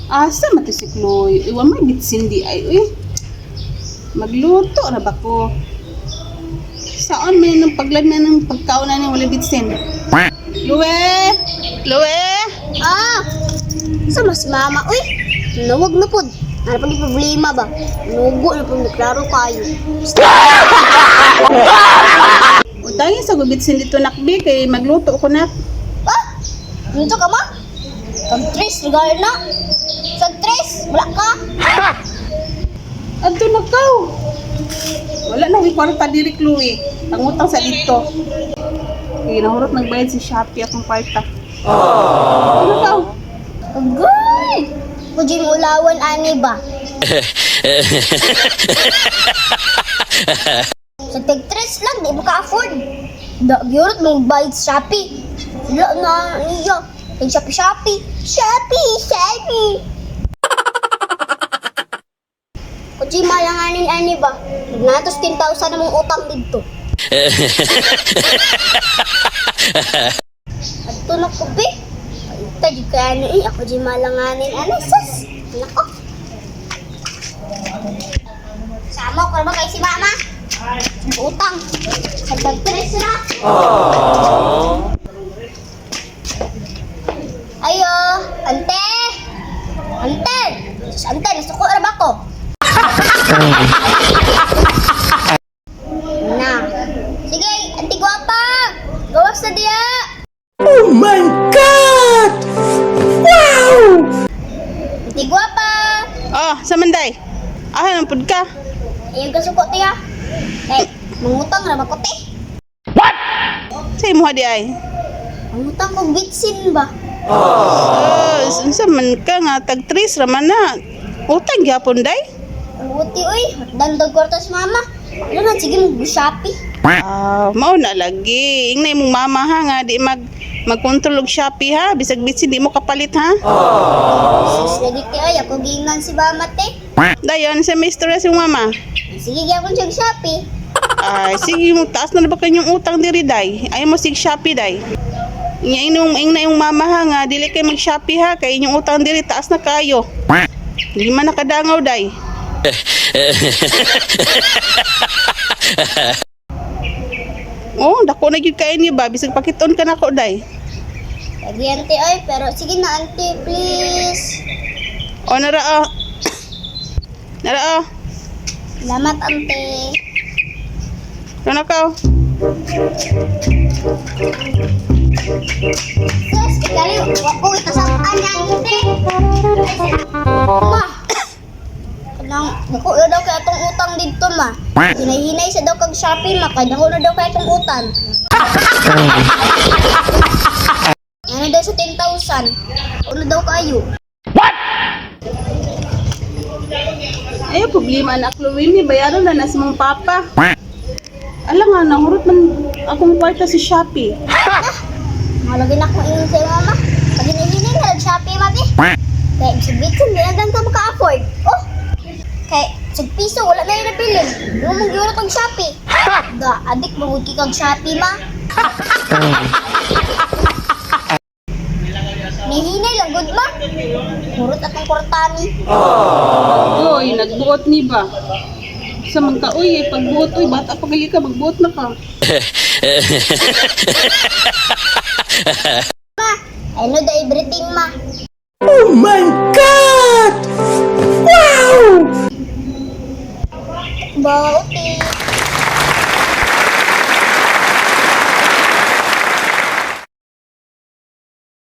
Asa man to si Chloe? Iwa may bitsin di ay uy. Magluto ra ba ko? Saan may nang paglan na ng pagkaon na ni wala bitsin? Chloe! Chloe! Ah! Sa mas mama, uy! Nawag na pod. Ano pa ni problema ba? Nugo na po klaro kayo. Utangin sa gubitsin dito nakbi kay magluto ko na. Ah! Dito ka ma? Tag tres, regalo na. Sa tres, wala ka. Adto na kaw. Wala na ko'y kwarta diri, Chloe. Pangutang sa dito. Kay nahurot nagbayad si Shopee akong kwarta. Adto na kaw. Agay! Pwede mo ulawan, ani ba? Sa tag tres lang, di mo ka-afford. Da, gyurot mong bayad sa Shopee. Wala na niya. Tag Shopee, Shopee. Shopee, Shopee. Kung malanganin ani ba? Natos 10,000 na mong utang dito. Adto na ko, be. Paita, di kaya ano eh. Ako di malanganin. Ano, sus? Nako. Sama ko naman kay si mama. Utang. Sa tagtres na. Ayo, ante. Ante. Sus, ante, nasuko na ba ko? Na. Sige, ante guwapa. Gawas na diya. Oh my God! Wow! Ante guwapa. Oh, sa manday. Ah, nang ka. Ayun ka suko tiya. Eh, mangutang ra ba ko te? Sa imo di ay. Mangutang kog bitsin ba? Oh, unsa man ka nga tag tres ra man na. Utang gyapon day. Uti oy, dandag kwarta si mama. Wala na sige mo Shopee. Ah, mao na lagi. Ingnay mong mama ha nga di magkontrol og Shopee ha. Bisag bitsin di mo kapalit ha. Sus lagi te ay ako giingan si mama te. Dayon sa may istorya si mama. Sige gyapon siya og Shopee. Ay, sige mo taas na ba kanyang utang diri day. Ay mo sig Shopee day. Inya inong ingna yung mama ha nga dili kay mag Shopee ha kay inyong utang diri taas na kayo. Di man nakadangaw day. Oh, dako na gyud kay ni ba bisag pakiton ka nako day. Lagi ante oy, pero sige na ante please. O nara oh. Nara oh. Salamat ante. Ano ka? Oh? Sus, ikali wa ko itasang ante. Ma. Kanang dako na daw kay atong utang didto ma. Hinay-hinay sa daw kag Shopee ma kay dako na daw kay atong utang. Ano daw sa 10,000? Ano daw kayo? Ay, problema anak Chloe, may bayaran na na sa mong papa. Ala nga, nahurot man akong kwarta si Shopee. Malagi na akong ingon sa'yo, mama. Pag hinahinay na lang Shopee, mami. Kaya sa bitsin, di na lang ka maka-afford. Oh! Kaya sa piso, wala na yung nabilin. Yung mong giuro kag Shopee. Da, adik, mangud kag Shopee, ma. Nihinay lang, good ma. Hurot atong kwartani. Oy, nagbuot ni ba? Sa man ka, uy, eh, pagbuot, uy, bata pa kayo ka, magbuot na ka. Ma, I know the everything, ma. Oh my God! Wow! Bauti.